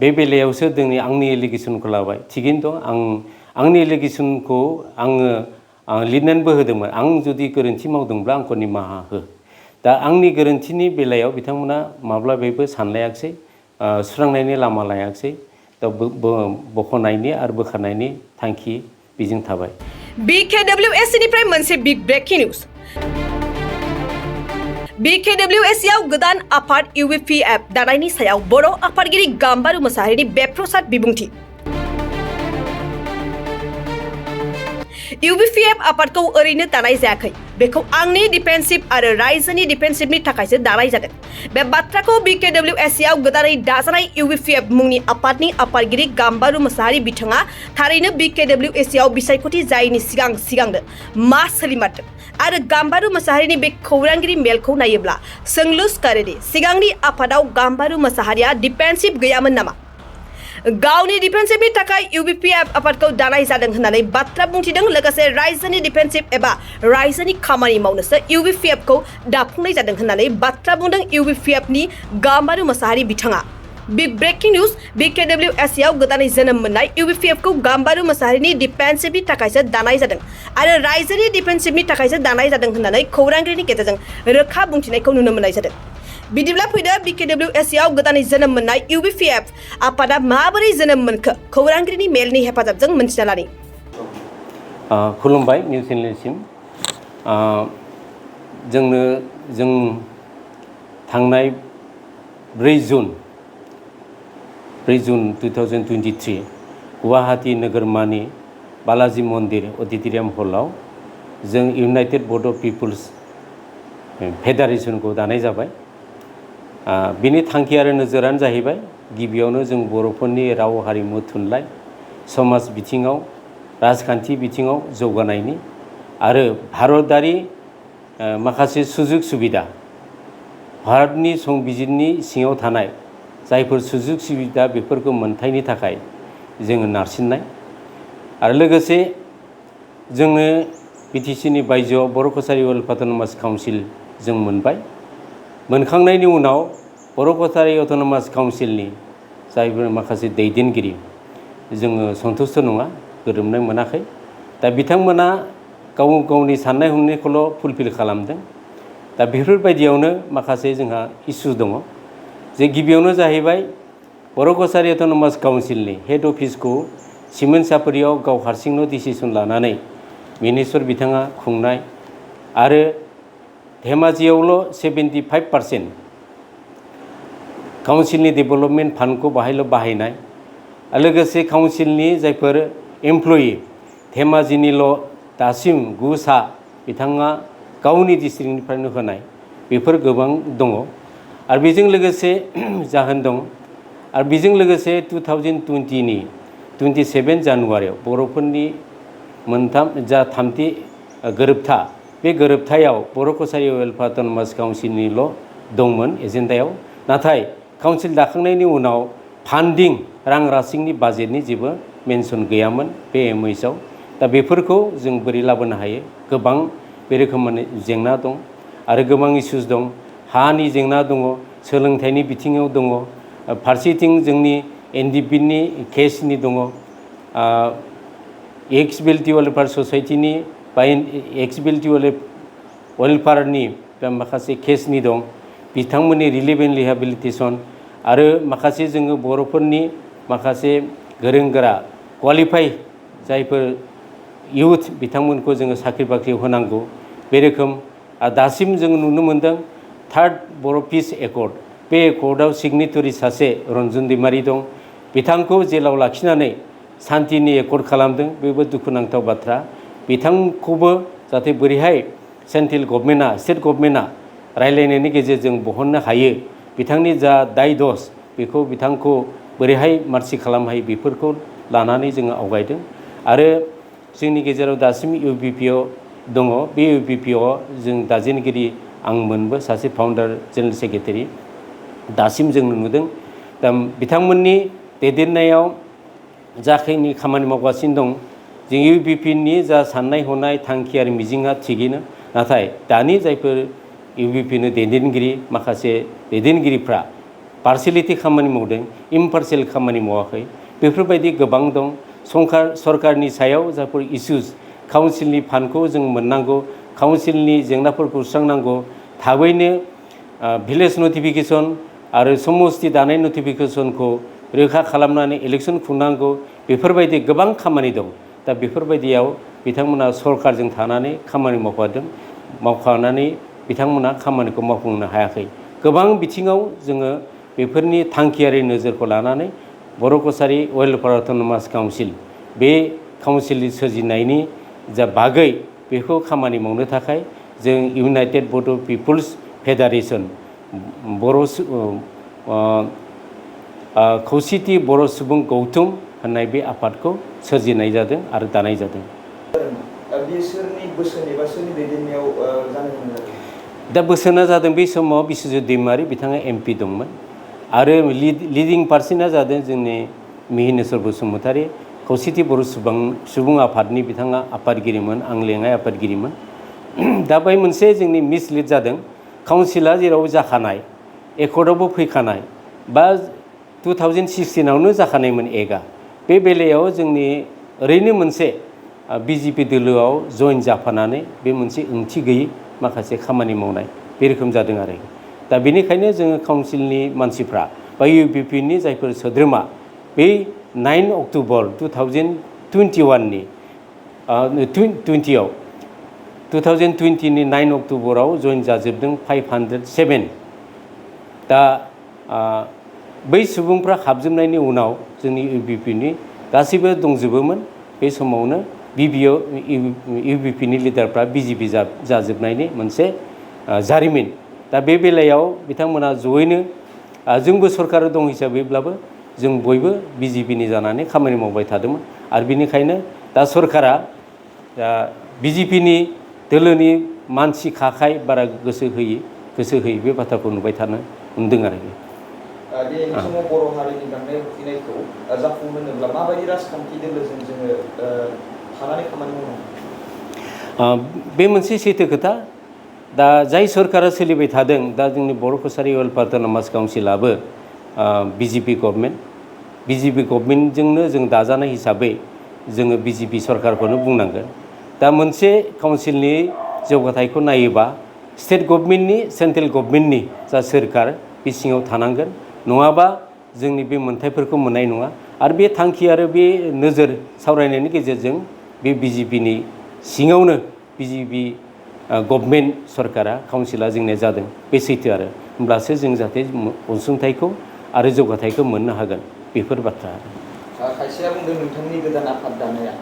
बे बेलायावसो दिनै आंनि एलिगेसनखौ लाबाय थिगैनो दं आंनि एलिगेसनखौ आङो लिरनानैबो होदोंमोन आं जुदि गोरोन्थि मावदोंब्ला आंखौ निमाहा हो दा आंनि गोरोन्थिनि बेलायाव बिथांमोना माब्लाबाबो सानलायाखिसै सुस्रांनायनि लामा लायाखिसै दा बख'नायनि आरो बोखारनायनि थांखि बेजों थाबाय BKWSC निफ्राय मोनसे बिग ब्रेकिं निउज BKWSC आव गोदान आफाद UBPF दानायनि सायाव बर' आफादगिरि गाम्बारु मोसाहारिनि बेप्रसाद बिबुंथि UBPF आफादखौ ओरैनो दानाय जायाखै बेखौ आंनि डिफेन्सिभ आरो रायजोनि डिफेन्सिभनि थाखायसो दानाय जादों बे बाथ्राखौ BKWSC आव गोदानै दाजानाय UBPF मुंनि आफादनि आफादगिरि गाम्बारु मोसाहारि बिथाङा थारैनो BKWSC आव बिसायख'थि जायैनि सिगांनो मा सोलिमारदों आरो गाम्बारु मोसाहारिनि बे खौरांगिरि मेलखौ नायोब्ला सोंलु सिखारोदि सिगांनि आफादाव गाम्बारु मोसाहारिया डिफेन्सिभ गैयामोन नामा गावनि डिफेन्सिभनि थाखाय UBPF आफादखौ दानाय जादों होननानै बाथ्रा बुंथिदों लोगोसे रायजोनि डिफेन्सिभ एबा रायजोनि खामानि मावनोसो UBPF खौ दाफुंनाय जादों होननानै बाथ्रा बुंदों UBPF नि गाम्बारु मोसाहारि बिथाङा बिग ब्रेकिं निउज BKWSC आव गोदानै जोनोम मोननाय UBPF खौ गाम्बारु मोसाहारिनि डिफेन्सिभनि थाखायसो दानाय जादों आरो रायजोनि डिफेन्सिभनि थाखायसो दानाय जादों होननानै खौरांगिरिनि गेजेरजों रोखा बुंथिनायखौ नुनो मोननाय जादों बिदिब्ला फैदो BKWSC आव गोदानै जोनोम मोननाय UBPF आफादा माबोरै जोनोम मोनखो खौरांगिरिनि मेलनि हेफाजाबजों मोनथिना लानि खुलुमबाय निउज चेनेलसिम जों थांनाय 4 जुन 2023 गुवाहाटी नोगोरमानि बालाजी मन्दिर अडिट'रियाम हलाव जों इउनाइटेड बड' पिपुल्स फेडारेसनखौ दानाय जाबाय बिनि थांखि आरो नोजोरानो जाहैबाय गिबियावनो जों बर'फोरनि राव हारिमु थुनलाइ समाज बिथिङाव राजखान्थि बिथिङाव जौगानायनि आरो भारतारि माखासे सुजुग सुबिदा भारतनि संबिजिरनि सिङाव थानाय जायफोर सुजुग सुबिदा बेफोरखौ मोनथायनि थाखाय जोङो नारसिननाय आरो लोगोसे जोङो BTC नि बायजोआव बर' कसारि वेलफेयार अट'नमास काउन्सिल जों मोनखांनायनि उनाव बर' कसारि अट'नमास काउन्सिलनि जायफोर माखासे दैदेनगिरि जोङो सन्तुष्ट नङा गोरोबनाय मोनाखै दा बिथांमोना गावनि साननाय हनायखौल' फुलफिल खालामदों दा बेफोरबायदियावनो माखासे जोंहा इसु दङ जे गिबियावनो जाहैबाय बर' कसारि अट'नमास काउन्सिलनि हेड अफिसखौ सिमेन्ट सापरियाव गाव हारसिंनो डिसिसन लानानै मिनिस्टार बिथाङा खुंनाय आरो धेमाजियावल' 75% काउन्सिलनि डेभेलपमेन्ट फान्डखौ बाहायनाय लोगोसे काउन्सिलनि जायफोर एमप्लयि धेमाजिनिल' दासिम 9 बिथाङा गावनि डिस्ट्रिक्टनिफ्रायनो होनाय बेफोर गोबां दङ आरो बेजों लोगोसे जाहोन दं आरो बेजों लोगोसे 2020 नि 27 जानुवारियाव बर'फोरनि थामथि गोरोबथा बे गोरोबथायाव बर' कसारि वेलफेयार अट'नमास काउन्सिलनिल' दंमोन एजेन्डायाव नाथाय काउन्सिल दाखांनायनि उनाव फान्डिं रां रासिंनि बाजेटनि जेबो मेनसन गैयामोन बे MOH आव दा बेफोरखौ जों बोरै लाबोनो हायो गोबां बे रोखोमनि जेंना दं आरो गोबां इसुस दं हानि जेंना दङ सोलोंथाइनि बिथिङाव दङ फारसेथिं जोंनि NDP नि केसनि दङ एक्सबिलिटि वेलफेयार ससाइटिनि बा एक्सबिलिटि वेलफेयारनि माखासे केसनि दं बिथांमोननि रिलिफ एन्ड रिहेबिलिटेसन आरो माखासे जोङो बर'फोरनि माखासे गोरों गोरा क्वालिफाइ जायफोर इउथ बिथांमोनखौ जोङो साख्रि बाख्रियाव होनांगौ बे रोखोम दासिम जों नुनो मोनदों 3rd बर' पिस एकर्ड बे एकर्डआव सिगनेटरि सासे रन्जन दैमारि दं बिथांखौ जेलाव लाखिनानै सान्तिनि एकर्ड खालामदों बेबो दुखुनांथाव बाथ्रा बिथांखौबो जाहाथे बोरैहाय सेन्ट्रेल गभर्नमेन्टआ स्टेट गभर्नमेन्टआ रायलायनायनि गेजेरजों बहननो हायो बिथांनि जा दाय दस बेखौ बिथांखौ बोरैहाय मार्सि खालामनो हायो बेफोरखौ लानानै जोङो आवगायदों आरो जोंनि गेजेराव दासिम UBPF दङ बे UBPF जों दाजेनगिरि आंमोनबो सासे फाउन्डार जेनेरेल सेक्रेटारि दासिम जों नुदों दा बिथांमोननि दैदेननायाव जाखिनि खामानि मावगासिनो दं जों UBP नि जा साननाय हनाय थांखि आरो मिजिंआ थिगैनो नाथाय दानि जायफोर UBP नि दैदेनगिरि माखासे दैदेनगिरिफ्रा पार्सियेलिटि खामानि मावदों, इम्पार्सियेल खामानि मावाखै। बेफोरबायदि गोबां दं। सरकारनि सायाव जायफोर इस्युज, काउन्सिलनि फान्डखौ जों मोननांगौ, काउन्सिलनि जेंनाफोरखौ सुस्रांनांगौ, थाबैनो भिलेज नटिफिकेसन आरो समस्ति दानाय नटिफिकेसनखौ रोखा खालामनानै इलेक्सन खुंनांगौ, बेफोरबायदि गोबां खामानि दं। दा बेफोरबायदियाव बिथांमोना सरकारजों थानानै खामानि मावफानानै बिथांमोना खामानिखौ मावफुंनो हायाखै। गोबां बिथिङाव जोङो बेफोरनि थांखियारि नोजोरखौ लानानै बर' कसारि वेलफेयार अट'नमास काउन्सिल, बे काउन्सिलनि सोरजिनायनि जा बागै बेखौ खामानि मावनो थाखाय जों इउनाइटेड बड' पिपुल्स फेडारेसन, खौसेथि बर' सुबुं गौथुम होननाय बे आफादखौ सोरजिनाय जादों आरो दानाय जादों। बिसोरनि बोसोन एबा सोरनि दैदेननायाव जानो गोनां जादों? दा बोसोना जादों बे समाव बिश्वजित दैमारि, बिथाङा MP दंमोन, आरो लिडिं पार्सना जादों जोंनि मिहिनेश्वर बसुमतारी, खौसेथि बर' सुबुं आफादनि बिथाङा आफादगिरिमोन, आं लेङाइ आफादगिरिमोन। दा बै मोनसे जोंनि मिसलिड जादों। काउन्सिला जेराव जाखानाय, एकर्डआवबो फैखानाय, बा 2016आवनो जाखानायमोन एक्टआ, बे बेलायाव जोंनि ओरैनो मोनसे BJP दोलोआव जइन जाफानानै बे मोनसे ओंथि गैयै माखासे खामानि मावनाय बे रोखोम जादों आरो। दा बेनिखायनो जोङो काउन्सिलनि मानसिफ्रा बा UPFनि जायफोर सोद्रोमा, बै 9 अक्ट'बर 2021नि 2020नि 9 अक्ट'बराव जइन जाजोबदों 507। दा बै सुबुंफ्रा हाबजोबनायनि उनाव जोंनि UPFनि गासैबो दंजोबोमोन। बे समावनो UPFनि लिडारफ्रा BJP जाजोबनायनि मोनसे जारिमिन। दा बे बेलायाव बिथांमोना जयैनो, जोंबो सरकाराव दं हिसाबैब्लाबो जों बयबो BJPनि जानानै खामानि मावबाय थादोंमोन। आरो बेनिखायनो दा सरकारा BJPनि दोलोनि मानसि खाखाय बारा गोसो होयै बे बाथ्राखौ नुबाय थानो मोनदों आरो। दिनैनि समाव बर' हारिनि गांनाय उखैनायखौ जाफुंहोनोब्ला माबायदि राजखान्थि दोलोजों जोङो थानानै खामानि मावनांगौ? बे मोनसे सैथो खोथा। दा जाय सरकारा सोलिबाय थादों, दा जोंनि बर' कसारि वेलफेयार अट'नमास काउन्सिलाबो BJP गभर्नमेन्टजोंनो जों दाजानाय हिसाबै जोङो BJP सरकारखौनो बुंनांगोन। दा मोनसे काउन्सिलनि जौगाथायखौ नायोबा स्टेट गभर्नमेन्टनि, सेन्ट्रेल गभर्नमेन्टनि जा सोरखार, बे सिङाव थानांगोन, नङाबा जोंनि बे मोन्थायफोरखौ मोननाय नङा। आरो बे थांखि आरो बे नोजोर सावरायनायनि गेजेरजों बे BJPनि सिङावनो BJP गभर्नमेन्ट सरकारा, काउन्सिला जोंनिया जादों, बे सैथो आरो। होमब्लासो जों जाहाथे अनसुंथाइखौ आरो जौगाथायखौ मोननो हागोन, बेफोर बाथ्रा। खायसेया बुंदों नोंथांनि गोदान आफाद दानाया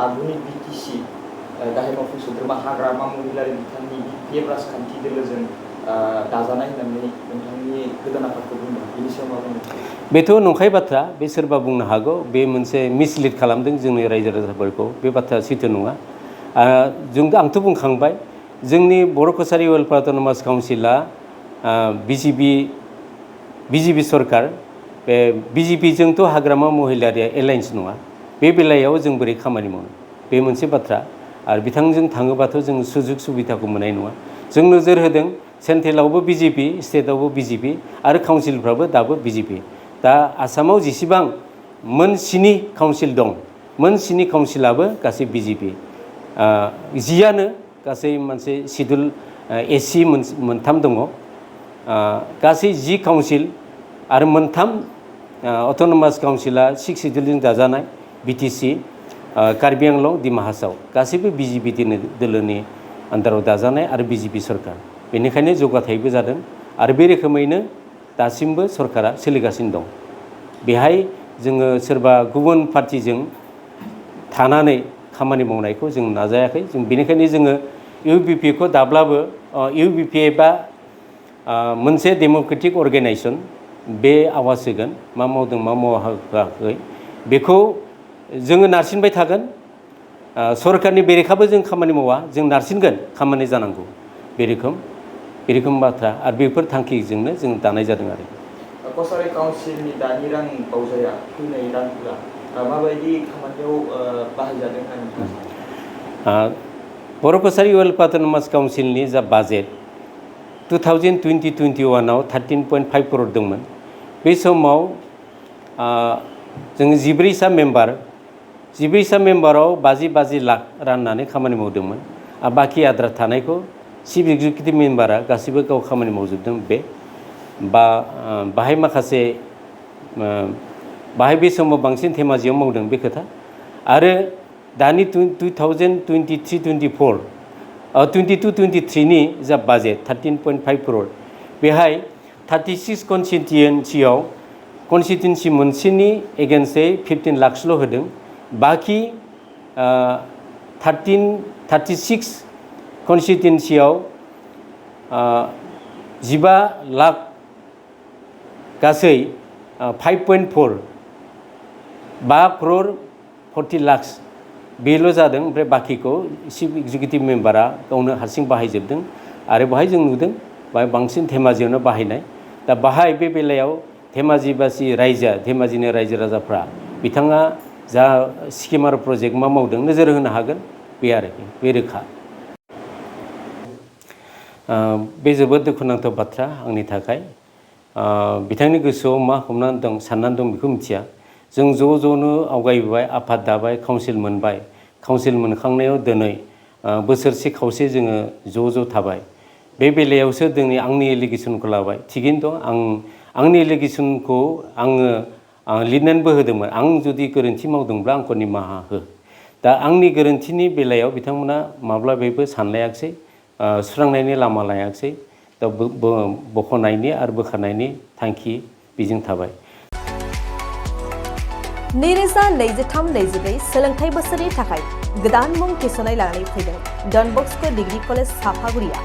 आधुनिक BTC गाहाय मावफुं सोद्रोमा हाग्रामा महिलारि बिथांनि UPF राजखान्थि दोलोजों दाजानाय होननानै नोंथांनि गोदान आफादखौ बुंदों। बेनि सायाव मा बुंदों? बेथ' नंखाय बाथ्रा। बे सोरबा बुंनो हागौ बे मोनसे मिसलिड खालामदों जोंनि रायजो राजाफोरखौ। बे बाथ्राया सैथो नङा। आंथ' बुंखांबाय, जोंनि बर' कसारि वेलफेयार अट'नमास काउन्सिला BJP सरकार, बे BJPजोंथ' हाग्रामा महिलारिया एलायन्स नङा। बे बेलायाव जों बोरै खामानि मावनो, बे मोनसे बाथ्रा। आरो बिथांजों थाङोबाथ' जों सुजुग सुबिदाखौ मोननाय नङा। जों नोजोर होदों सेन्ट्रेलावबो BJP, स्टेटआवबो BJP, आरो काउन्सिलफ्राबो दाबो BJP। दा आसामाव जेसेबां मोन 7 काउन्सिल दं, मोन 7 काउन्सिलाबो गासै BJP। 10आनो गासै मोनसे सिडुल SC मोनथाम दङ। गासै 10 काउन्सिल आरो मोनथाम अट'नमास काउन्सिला 6 सिडुलजों दाजानाय, BTC, कार्बि आंलं, डिमा हासाव, गासैबो BJP दोलोनि आन्दाराव दाजानाय आरो BJP सरकार। बेनिखायनो जौगाथायबो जादों आरो बे रोखोमैनो दासिमबो सरकारा सोलिगासिनो दं। बेहाय जोङो सोरबा गुबुन पार्टिजों थानानै खामानि मावनायखौ जों नाजायाखै। जों बेनिखायनो जोङो UPFखौ दाब्लाबो UPFआ मोनसे डेम'क्रेटिक अर्गेनाइजेसन, बे आवाज होगोन मा मावदों मा मावाखै बेखौ जोङो नारसिनबाय थागोन। सरकारनि बेरेखाबो जों खामानि मावा, जों नारसिनगोन खामानि जानांगौ, बे रोखोम बाथ्रा। आरो बेफोर थांखिजोंनो जों दानाय जादों आरो। कसारि काउन्सिलनि दानि रां बावजाया फैनाय रांफोरा माबायदि खामानियाव बाहायजादों होननानै नोंथाङा? बर' कसारि वेलफेयार अट'नमास काउन्सिलनि जा बाजेट 2020-21आव 13.5 करोड़ दंमोन। बे समाव जों 14सा मेम्बाराव 50 लाख राननानै खामानि मावदोंमोन बाखि आद्रा थानायखौ चिफ एक्जिकिउटिभ मेम्बारा गासिबो गाव खामानि मावजोबदों बाहाय माखासे बाहाय बे समाव बांसिन धेमाजियाव मावदों बे खोथा आरो दानि 2023-24 22-23 नि जा बाजेट 13.5 crore बेहाय 36 कनस्टिट्युएन्सि मोनसेनि एगेन्स्टै 15 लाखसल' होदों बाखि 36 कनस्टिट्युएन्सियाव 15 लाख गासै 5.4 crore 40 लाख बेल' जादों ओमफ्राय बाखिखौ चिफ एक्जिकिउटिभ मेम्बारा गावनो हारसिं बाहायजोबदों आरो बाहाय जों नुदों बाहाय बांसिन धेमाजियावनो बाहायनाय दा बाहाय बे बेलायाव धेमाजिनि रायजो राजाफ्रा बिथाङा जा स्किम आरो प्रजेक्ट मा मावदों नोजोर होनो हागोन बे आरोखि बे रोखा बे जोबोद दुखुनांथाव बाथ्रा आंनि थाखाय बिथांनि गोसोआव मा हमनानै दं साननानै दं बेखौ मिथिया जों ज'नो आवगायबोबाय आफाद दाबाय काउन्सिल मोनबाय काउन्सिल मोनखांनायाव दिनै बोसोरसे खावसे जोङो ज' थाबाय बे बेलायावसो दिनै आंनि एलिगेसनखौ लाबाय थिगैनो दं आंनि एलिगेसनखौ आङो लिरनानैबो होदोंमोन आं जुदि गोरोन्थि मावदोंब्ला आंखौ निमाहा हो दा आंनि गोरोन्थिनि बेलायाव बिथांमोना माब्लाबाबो सानलायाखिसै सुस्रांनायनि लामा लायाखिसै दा बख'नायनि आरो बोखारनायनि थांखि बेजों थाबाय 2023-24 सोलोंथाइ बोसोरनि थाखाय गोदान मुं थिसननाय लानानै फैदों डन बस्क' डिग्री कलेज साफागुरिया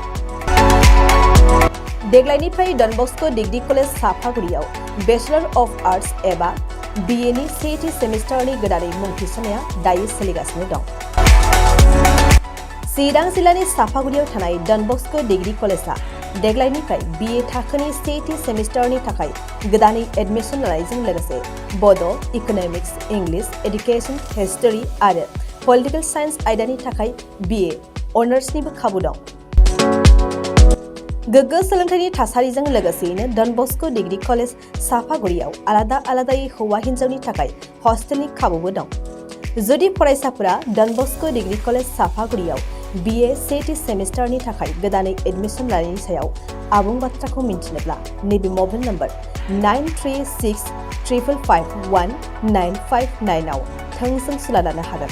देग्लायनिफ्राय डन बस्क' डिग्री कलेज साफागुरियाव बेचलर अफ आर्ट्स एबा BA नि सेथि सेमिस्टारनि गोदानै मुं थिसननाया दायो सोलिगासिनो दं चिरां जिल्लानि साफागुरियाव थानाय डन बस्क' डिग्री कलेजआ देग्लायनिफ्राय BA थाखोनि सेथि सेमिस्टारनि थाखाय गोदानै एडमिशन लानायजों लोगोसे बड', इक'नमिक्स, इंलिश, एडुकेशन, हिस्टरी आरो पलिटिकल साइन्स आयदानि थाखाय BA अनार्सनिबो खाबु दं गोग्गो सोलोंथाइनि थासारिजों लोगोसेयैनो डन बस्क' डिग्री कलेज साफागुरियाव आलादायै हौवा हिन्जावनि थाखाय हस्टेलनि खाबुबो दं जुदि फरायसाफोरा डन बस्क' डिग्री कलेज साफागुरियाव BA सेथि सेमिस्टारनि थाखाय गोदानै एडमिशन लानायनि सायाव आबुं बाथ्राखौ मिन्थिनोब्ला नैबे मबाइल नम्बर 9365519559 आव थोंजों सुला लानो हागोन